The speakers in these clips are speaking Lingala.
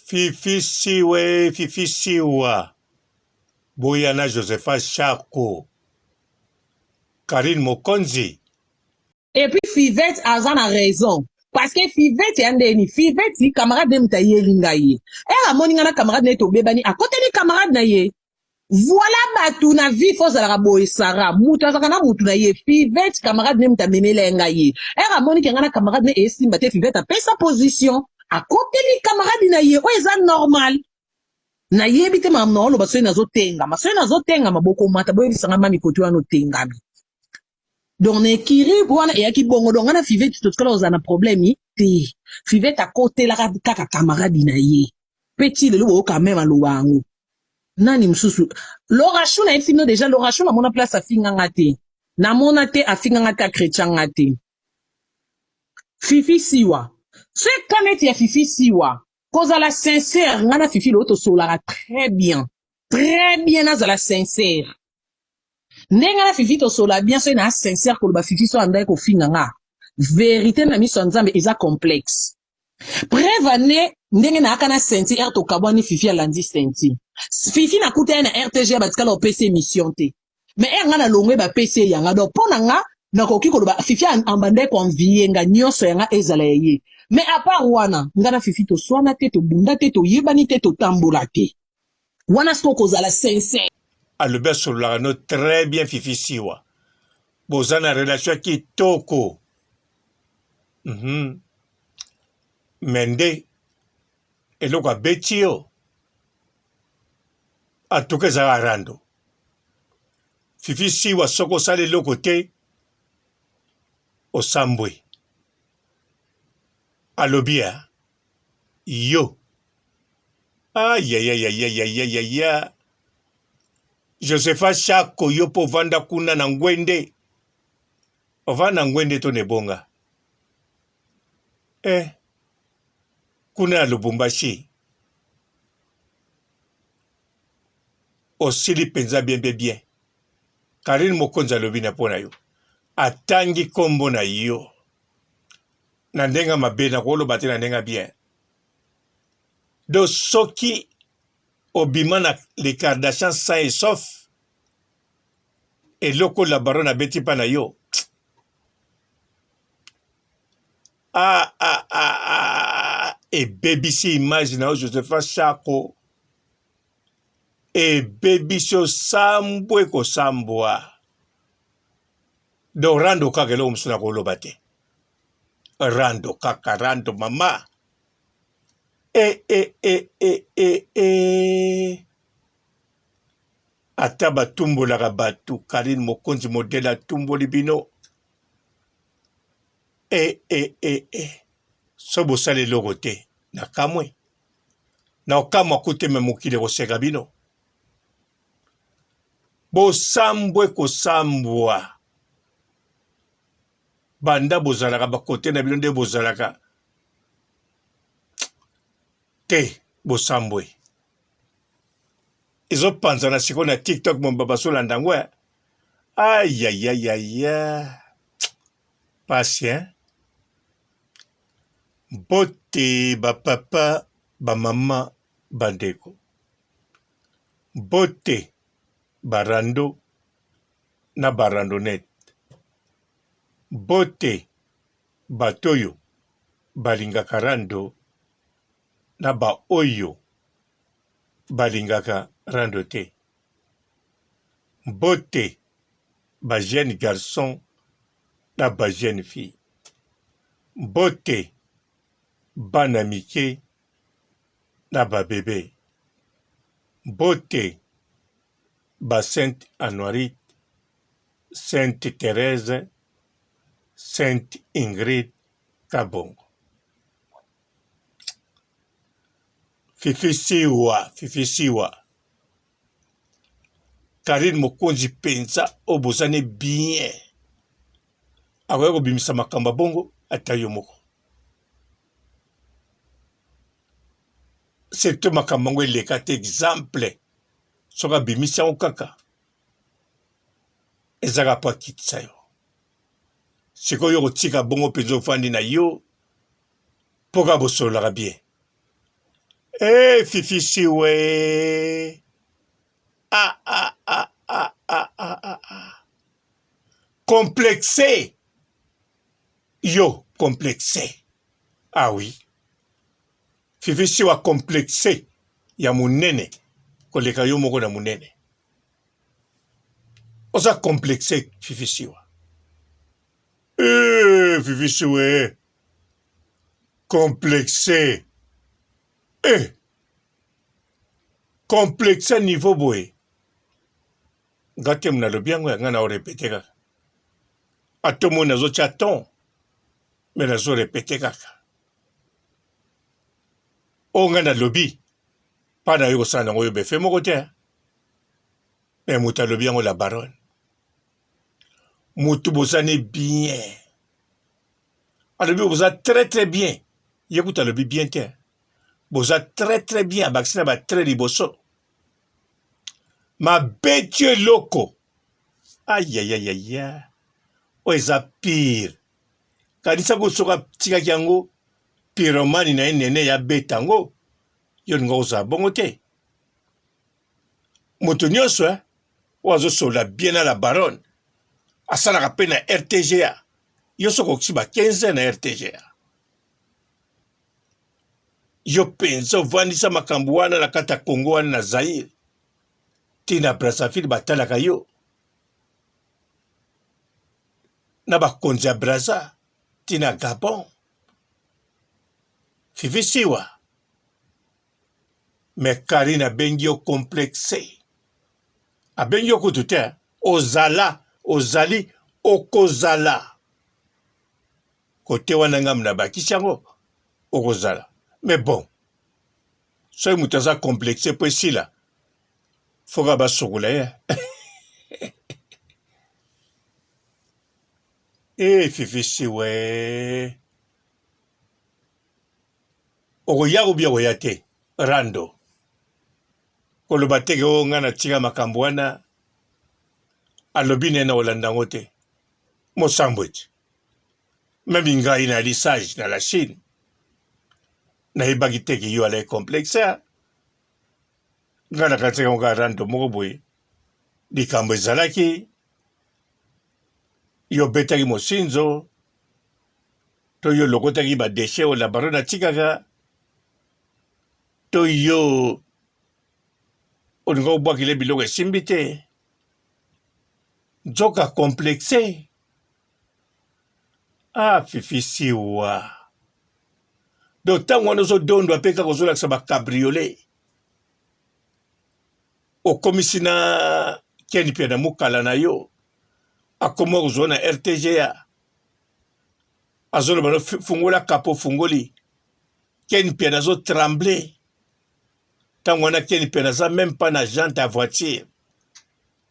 Fifi siwe fifi siwa boya na Josepha shako Carine mokonzi. Et puis Fivette aza na raison parce que Fivette ya ndeni Fivette camarade ne moto ayeli ngai ye ere amoni ngai na camarade na ye tobebani akoteli camarade na ye voilà bato na vie fo ozalaka boye Sarah moto azalaka na motu na ye Fivette camarade ne moto amemela ye ngai ye ere amoni ke ngai na camarade ne esimba te Fivette apesa position akoteli camarade na ye oyo eza normal nayebi te makambo naoloba soki nazotengama soki nazotengama bokomata boyebisa ngai mami kote wana otengami donc na ekiri wana eyaki bongo donc nga na fivete totikala kozala na problème te fivete akotelaka kaka camarade na ye mpe ti lelo boyoka meme aloba yango nani mosusu lorachou nayebisi bino deja lorachou namona place afinga nga te namona te afinga nga te akretya nga te fifi siwa so eka neti ya fifi siwa kozala sincère nga na fifi lelo tosololaka très bien très bien nazala sincère ndenge na fifi tosola bien soki na sincère koloba fifi so andaki kofinga nga verite na miso ya nzambe eza complexe preuve ane ndenge nayaka na senti r tokabwani fifi alandi senti fifi nakuta ye na rtg batikala opesa émission te mais r nga nalongwe bapesi ye yanga donc mpo na nga nakoki koloba fifi ambandaki koenvie nga nyonso yanga ezala ya ye mais à part wana nga na fifi toswana te tobunda te toyebani te totambola te wana sikoyo kozala sincère. Alobi asololaka no très bien Fifi Siwa. Boza na relation ya kitoko. Mm -hmm. Mais nde eloko abeti yo atuka ezalaka rando. Fifi Siwa soki osali eloko te osambwe. Alobi ya yo ayayayayayayaya Josepha Shako yo mpo ovanda kuna na ngwende ovanda na ngwende to na ebonga eh kuna na Lubumbashi osili mpenza bien bien bien Karine Mokonzi alobi na mpo na yo atangi nkombo na yo na ndenge mabe nakoloba te na ndenge bien donc soki obima na les Kardashian sain et sauf eloko la baronne abeti mpa na yo ah, ah, ah, ah, ebebisi image na yo Josepha Shako ebebisi osambwe kosambwa donc rando kaka eloko mosusu nakoloba te rando kaka rando mama e, e, e, e, e, e. ata batumbolaka bato karine mokonzi modele atumboli bino e, e, e, e. so bosala eloko te na kamwe na okamwa kuteme mokili ekoseka bino Bosambwe kosambwa. Banda bozalaka ba kote na bino nde bozalaka te bosambwe. Ezopanzana sikoyo na TikTok momba bazolanda yango eh. Ayayayaya. Pasi hein. Mbote ba papa, ba mama, bandeko. Mbote ba rando na ba randonnette. Mbote bato oyo balingaka rando na ba oyo balingaka rando te. Mbote ba jeunes garçons na ba jeunes filles. Mbote bana mike na ba bebe. Mbote ba Sainte Anuarite, Sainte Therèse, Sainte Ingrid Kabongo. Fifi Siwa, Fifi Siwa. Karine Mokonzi penza oyo bozani bien. Akoki kobimisa makambo ya bongo ata yo moko. Surtout makambo yango eleka te exemple soki abimisi yango kaka ezaka mpo akitisa yo sikoyo okotika bongo mpenza ofandi na yo mpo kaka bosololaka bien. Hey, Fifi Siwe. Ah, ah, ah, ah, ah, ah, ah, ah. Complexé. Yo, complexé. Ah oui. Fifi Siwa complexé ya munene koleka yo moko na munene. Oza complexé Fifi Siwa. Eh, Fifi Siwa. Eh. Complexe. Eh. Complexe niveau boye. Nga te nalobi yango ya nga na orepete kaka. Ata omoni nazotia ton mais nazo repete kaka. Oyo nga nalobi mpa na yo kosala nango yo befe moko te. Mais moto alobi yango la baronne. Moto bozani bien. Alobi boza très très bien. Ye kutu alobi bien te. Boza très très bien abakisi na ba très liboso. Mabeti eloko. Ayayayaya. Oyo eza pire. Kanisa ko soki atikaki yango pyromane na ye nene ya beta yango yo olinga kozala bongo te. Moto nyonso eh, oyo azosolola bien na la baronne asalaka mpe na RTGA. Yo soki okokisi ba 15 na RTGA. Yo mpenza ovandisa makambo wana na kati ya Congo wana na Zaïre ti na Brazzaville batalaka yo na bakonzi ya Brazza ti na Gabon. Fifi Siwa, mais Carine abengi yo complexe, abengi yo kutu te, ozala, ozali, okozala. Kote wana ngambo na bakisi yango okozala mais bon soki moto aza complexe mpo esila foka basokola ye e fifi siwe okoya obi okoya te rando koloba te ke o oh, ngai natika makambo wana alobi naye na kolanda yango te mosambo ete Meme ngai na sage na la Chine nayebaki te ke yo alaki complexe ngai nakanisaki yango kaka rando moko boye likambo ezalaki yo obetaki mosinzo to yo olokotaki ba déchets oyo la baronne atikaka to yo olinga obwakile biloko esimbi te nzoka complexe Ah Fifi Siwa. Donc ntango wana ozodondwa mpe kaka ozolakisa ba cabriolet. Okomisi na Ken Mpiana na mukala na yo. Akoma kozwa na RTGA. Azoloba no fungola kapo fungoli. Ken Mpiana azo trembler. Ntango wana Ken Mpiana aza meme pas na jante ya voiture.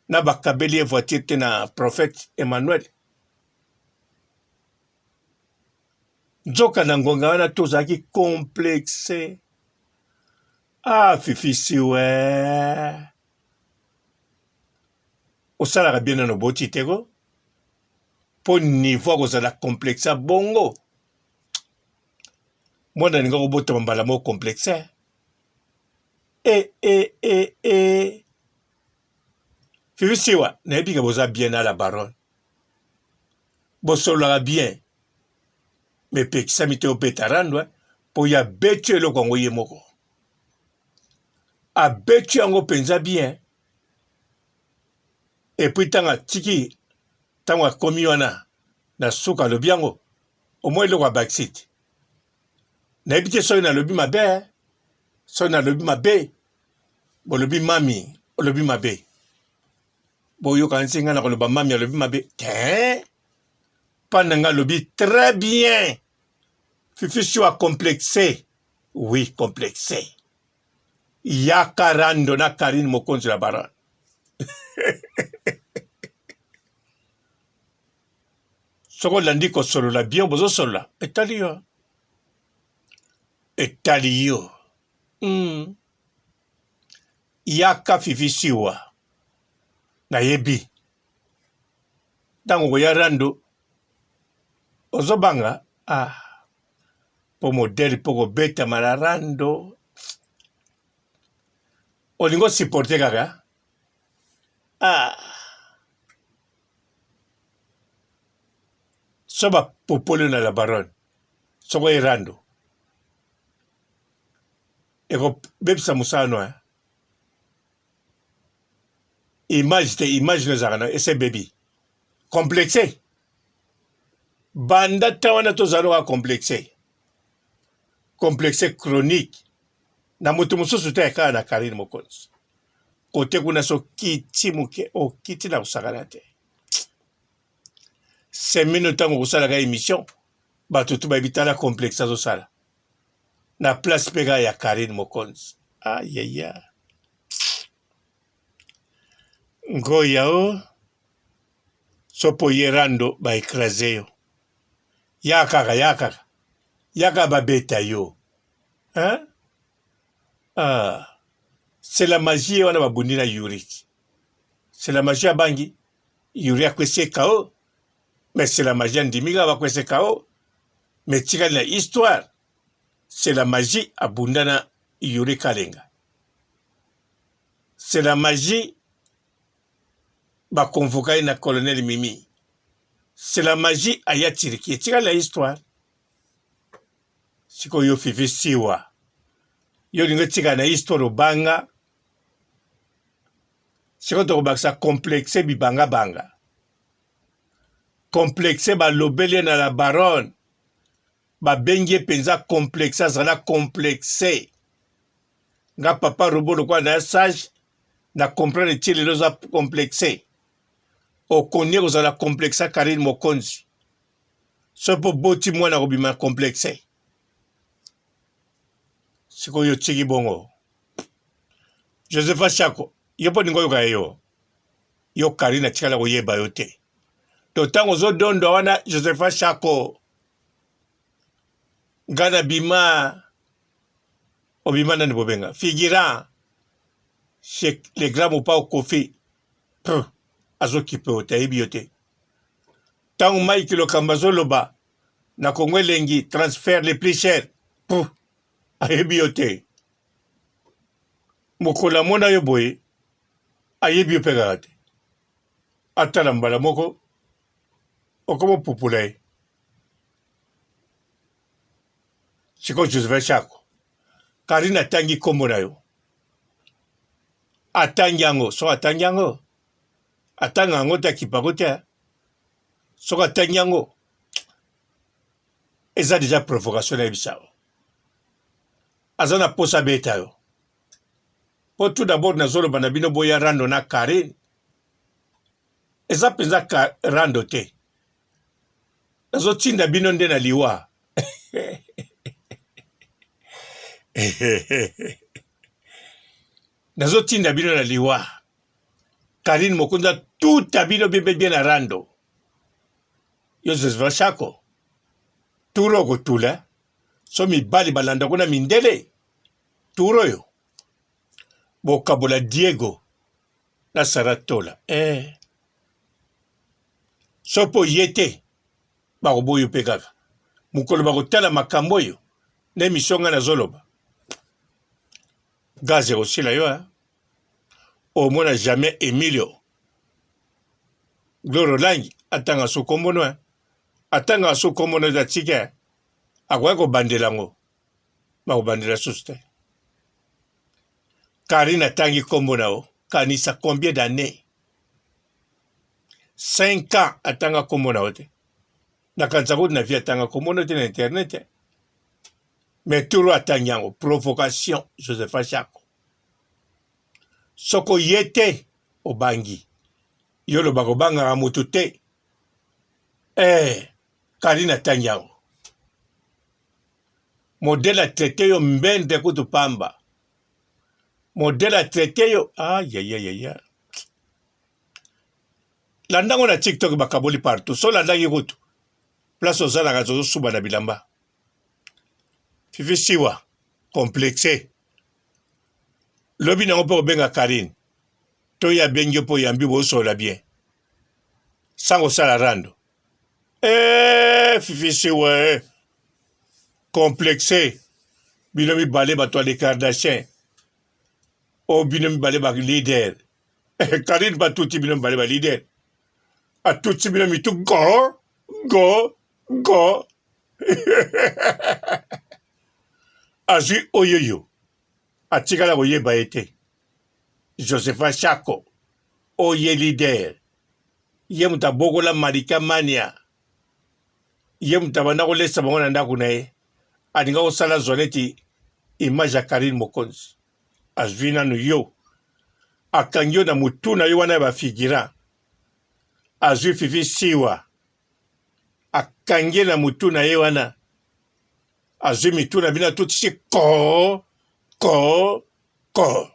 Na bakabeli ye voiture te na prophète Emmanuel. Nzoka na ngonga wana tozalaki complexe. Ah Fifi Siwe. Osalaka bien nano boti te ko? Po niveau ya kozala complexe bongo. Mwana alinga kobotama mbala moko complexe. E e e e. Fifi Siwa, nayebi ke boza bien na la baronne. Bosololaka bien. Mais epekisami te obeta rando mpo ye abeti yo eloko yango ye moko. Abeti yango mpenza bien. Et puis ntango atiki, ntango akomi wana na suka alobi yango, omoni eloko abakisi te. Nayebi te soki nalobi mabe, soki nalobi mabe, bolobi mami olobi mabe. Boyoka nsi ngai nakoloba mami alobi mabe te. Pa na ngai alobi très bien. Fifi Siwa complexe. Oui, complexe. Yaka rando na Karine Mokonzi la baronne. Soki olandi kosolola bien bozosolola etali yo. Etali yo. Yaka Fifi Siwa. Nayebi. Ntango okoya rando ozobanga ah po modele po kobetama na rando. Olingi osupporte kaka ah. So bapopoli na la baronne soko erando ekobebisa mosala no eh? Image te, image no ezalaka na ese ebebi. Complexe. Banda temps wana tozala kaka complexe. Complexe chronique. Na moto mosusu te kaka na Carine Mokonzi. Kote kuna sokiti moke okiti na kosakana te. Semino ntango okosalaka emission bato tu bayebi tala complexe azosala na place mpe kaka ya Carine Mokonzi. Ayaya. Ngoya o sopo ye rando ba ecrase yo. Ya kaka ya kaka. Ya kaka babeta yo. Hein? Ah. C'est la magie wana babundi na Yuri. C'est la magie abangi. Yuri akwesi KO. Mais c'est la magie andimi kaka bakwesi KO. Mais tikali na histoire. C'est la magie abunda na Yuri Kalenga. C'est la magie ba convoka ye na colonel Mimi. C'est la magie aya Turquie. Etikali na histoire. Sikoyo yo Fifi Siwa. Yo olingi otikala na histoire obanga. Sikoyo tokobakisa complexe bibanga banga. Complexe balobeli ye na la baronne. Babengi ye penza complexe azala complexe. Nga papa robot lokola na sage na comprendre ti lelo oza complexe. Okonie kozala complexe Carine Mokonzi. Soki po boti mwana kobima complexe. Sikoyo otiki bongo. Josepha Shako, yo po ningo yoka yo. Yo Carine atikala koyeba yo te. To tango ozo dondwa wana Josepha Shako. Nga na bima obima nani bobenga figurant chez le grand mopao Koffi pff azokipe yo te ayebi yo te ntango Mike Lokamba azoloba na Congo elengi transfert le plus cher pff ayebi yo te mokolo amona yo boye ayebi yo mpe kaka te atala mbala moko okomopupula ye Sikoyo Joseph Shako, Karine atangi kombo na yo. Atangi yango, soki atangi yango, atanga yango te akipako te. Soki atangi yango, eza deja provocation nayebisa yo. Aza na posa abeta yo. Po tout d'abord nazoloba na bino boya rando na Karine. Eza mpenza rando te. Nazotinda bino nde na liwa. Nazotinda bino na liwa. Karine Mokonzi atuta bino bien bien na rando. Yo Joseph Shako, turo okotula so mibali balanda kuna mindele turo oyo bokabola Diego na Sarah Tola eh. So mpo ye te bakoboyo mpe kaka mokolo bakotala makambo oyo na emission ngai nazoloba gaz ekosila yo eh? Omona jamais Emilio Gloire Olangi atanga so kombo no eh? Atanga so kombo no eza tika eh? Akoki kobandela yango bakobandela susu te. Karine atangi kombo na yo kanisa combien d'années 5 ans atanga kombo na yo te nakanisa kutu na vie atanga kombo na yo te na internet mais turo atangi yango provocation Josepha Shako soko ye te obangi yo loba kobangaka motu te eh Karine atangi yango modèle a traite yo mbende kutu pamba modèle a traite yo ayayayaya landango na tiktok bakaboli partout so olandaki kutu place ozalaka tozosuba na bilamba fifi siwa complexe lobi nango mpe obenga karine to ye abengi yo mpe oyambi bosolola bien sango osala rando Eh, fifi siwa eh. Complexe bino mibale bato ya les Kardashian. Oyo bino mibale ba leader. Karine batuti bino mibale ba leader. Atuti bino mitu go go go. Azwi oyoyo atikala koyeba ye te. Josepha Shako oye leader. Ye moto abokola Malika Mania. Ye moto abanda kolesa bango na ndako na ye. Alinga kosala zwa neti image ya Karine Mokonzi. Azwi nanu yo. Akangi yo na mutu na yo wana ya ba figurant. Azwi Fifi Siwa. Akangi ye na mutu na ye wana. Azwi mitu na bino atutisi ko ko ko.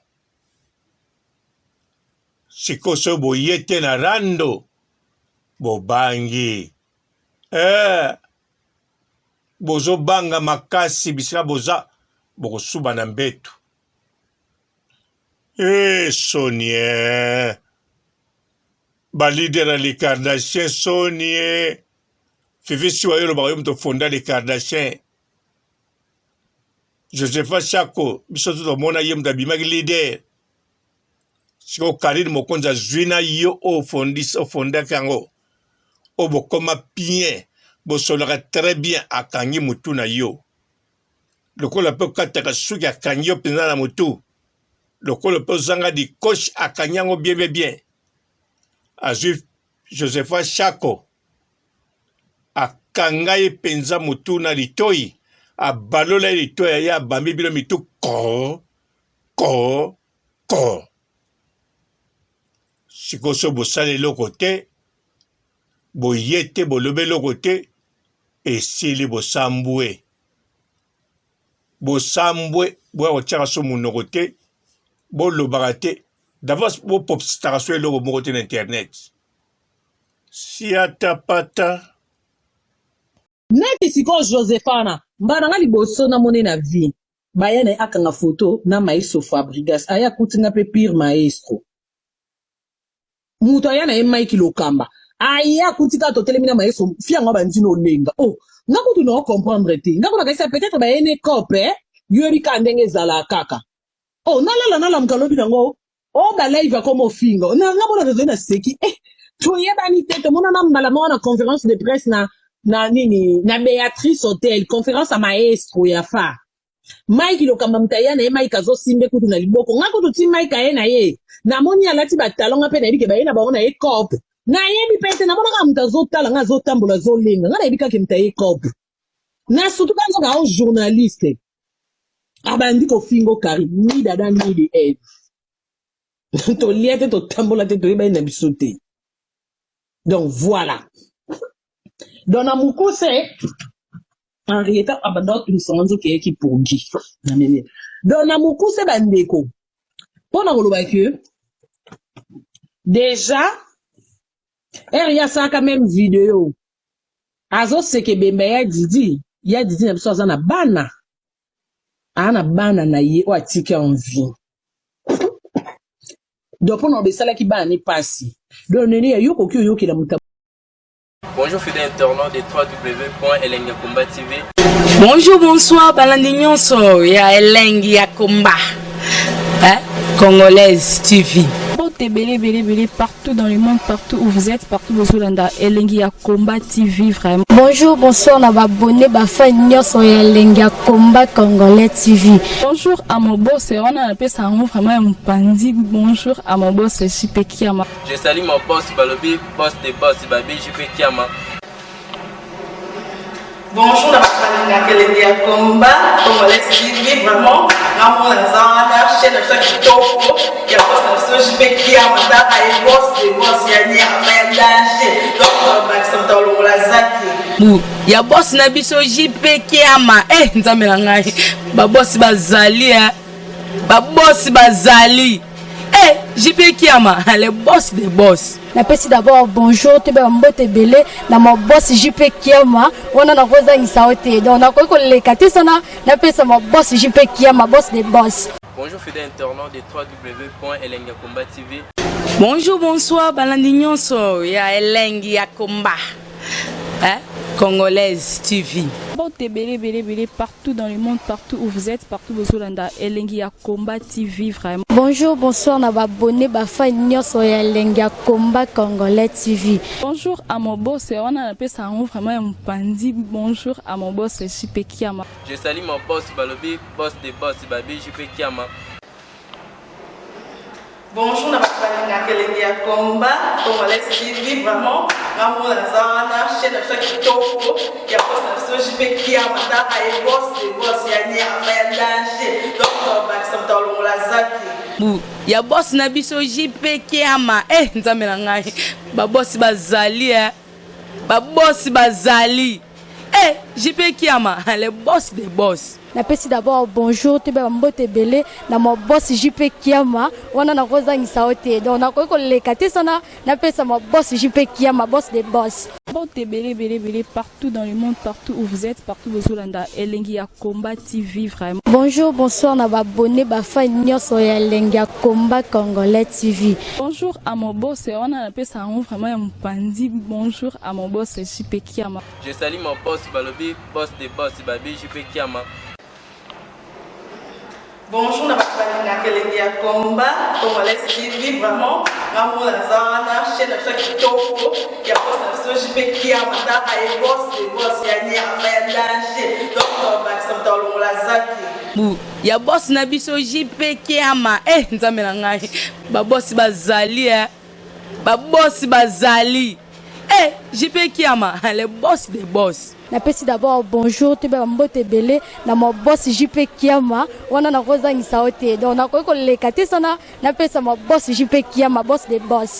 Sikoyo soki boye te na rando bobangi eh, bozobanga makasi bisika boza bokosuba na mbetu eh, soni eh. Ba leader ya les Kardashian soni eh. Fifi siwa yo olobaka yo moto fonda les Kardashian Josepha Shako biso to tomona ye moto abimaki leader sikoyo Karine Mokonzi azwi na yo oyo ofondaki yango oyo bokoma bien bosololaka très bien akangi motu na yo lokola mpe okataka suki akangi yo mpenza na motu lokola mpe ozanga dikoche akangi yango bien bien bien azwi Josepha Shako akanga ye mpenza motu na litoi abalola ye litoi aye abambi bino mitu ko ko ko sikoyo so bosali eloko te boye te bolobi eloko te esili bosambwe bosambwe boya kotiaka so monoko te bolobaka te d'avance bopopstaka so eloko moko te na internet siatapata. Neti sikoyo Josephana mbala na nga liboso na mone na vie baya na ye akanga photo na maestro Fabrigas aye akuti nga pe pire maestro mutu aya na ye Mike Lokamba aye akuti kaka totelemi na maestro fi yango abandi no lenga oh nga kutu na comprendre te nga kuna kanisa peut-être baye ne cope eh yo yebi kaka ndenge ezalaka kaka oh nalala nalamuka lobi nango Oh ba live akoma ofinga na nga mona tozali na seki eh toyebani te tomonana mbala moko na conférence de presse na na nini na Beatrice Hotel conférence ya maestro ya fa Mike Lokamba moto aya na ye Mike azosimbe kutu na liboko nga kutu ti Mike aye na ye namoni alati batalon nga mpe nayebi ke baye na bango na ye cope nayebi mpe te namonaka moto azotala nga azotambola azolenga nga nayebi kaka moto aye cope na surtout ka nzoka ao journaliste abandi kofingo kari ni dada ni de Eve tolia te totambola te toyebani na biso te donc voilà donc na mokuse Henrietta abanda kotungisa nga nzoka eyaki pongi na meme donc na mokuse bandeko mpo na koloba ke déjà ere ye asalaka meme video azoseka ebembe ya Didi ya Didi na biso aza na bana aa na bana na ye oyo atiki en vie donc mpona loba esalaki bana ne pasi donc nene ya yo okoki oyokela moto Bonjour fidèles internautes de www.elengiyakomba TV. Bonjour, bonsoir, balandi nyonso ya elengi ya komba. Hein? Congolaise TV. Mbote ebele ebele ebele partout dans le monde partout où vous êtes partout bozolanda elengi ya combat TV vraiment. Bonjour, bonsoir na ba abonné ba fan nyonso ya elengi ya combat congolais TV. Bonjour à mon boss wana napesa yango vraiment ya mopanzi bonjour à mon boss JP Kiama. Je salue mon boss balobi boss de boss babi JP Kiama. Bonjour na bato balingaka elengi ya combat congolais TV vraiment ngamona naza wana chaîne na biso ya kitoko ya boss na biso JP Kiama tala ye boss de boss ya nyama ya danger donc bakisa moto alongola zaki bu ya boss na biso JP Kiama eh nzambe na ngai ba boss bazali eh ba boss bazali eh JP Kiama le boss de boss napesi d'abord bonjour toyeba mbote ebele na ma boss JP Kiama wana nakozangisa yo te donc nakoki koleka te sana napesa ma boss JP Kiama boss de boss Bonjour fidèles internautes de www.elengiyakomba TV. Bonjour, bonsoir, balandi nyonso ya elengi ya komba. Hein? Congolaise TV. Mbote ebele ebele ebele partout dans le monde, partout où vous êtes, partout bozolanda Elengi ya Combat TV vraiment. Bonjour, bonsoir na ba abonné ba fan nyonso ya Elengi ya Combat Congolais TV. Bonjour à mon boss, wana napesa yango vraiment ya mopanzi. Bonjour à mon boss JP Kiama. Je salue mon boss balobi boss de boss babi JP Kiama. Bonjour na bato balingaka elengi ya combat congolais TV vraiment nga moko naza wana chaîne na biso ya kitoko ya boss na biso JP Kiama tala ye boss de boss ya nyama ya danger donc tobakisa moto alongola zaki bu ya boss na biso JP Kiama eh nzambe na ngai ba boss bazali eh ba boss bazali eh JP Kiama le boss des boss. Napesi d'abord bonjour toyeba ba mbote ebele na ma boss JP Kiama wana nakozangisa yo te donc nakoki koleka te sana napesa ma boss JP Kiama boss de boss. Mbote ebele ebele ebele partout dans le monde, partout où vous êtes, partout bozolanda Elengi ya Combat TV vraiment. Bonjour, bonsoir na ba abonné ba fan nyonso ya Elengi ya Combat Congolais TV. Bonjour à mon boss wana napesa yango vraiment ya mopanzi. Bonjour à mon boss JP Kiama. Je salue mon boss balobi boss de boss babi JP Kiama. Bonjour na bato balingaka elengi ya combat congolais TV vraiment nga moko naza wana chaîne na biso ya kitoko ya boss na biso JP Kiama tala ye boss de boss ya nyama ya danger donc tobakisa moto alongola zaki bu ya boss na biso JP Kiama eh nzambe na ngai ba boss bazali eh ba boss bazali eh JP Kiama le boss des boss. Napesi d'abord bonjour toyeba ba mbote ebele na ma boss JP Kiama wana nakozangisa yo te donc nakoki koleka te sana napesa ma boss JP Kiama boss de boss.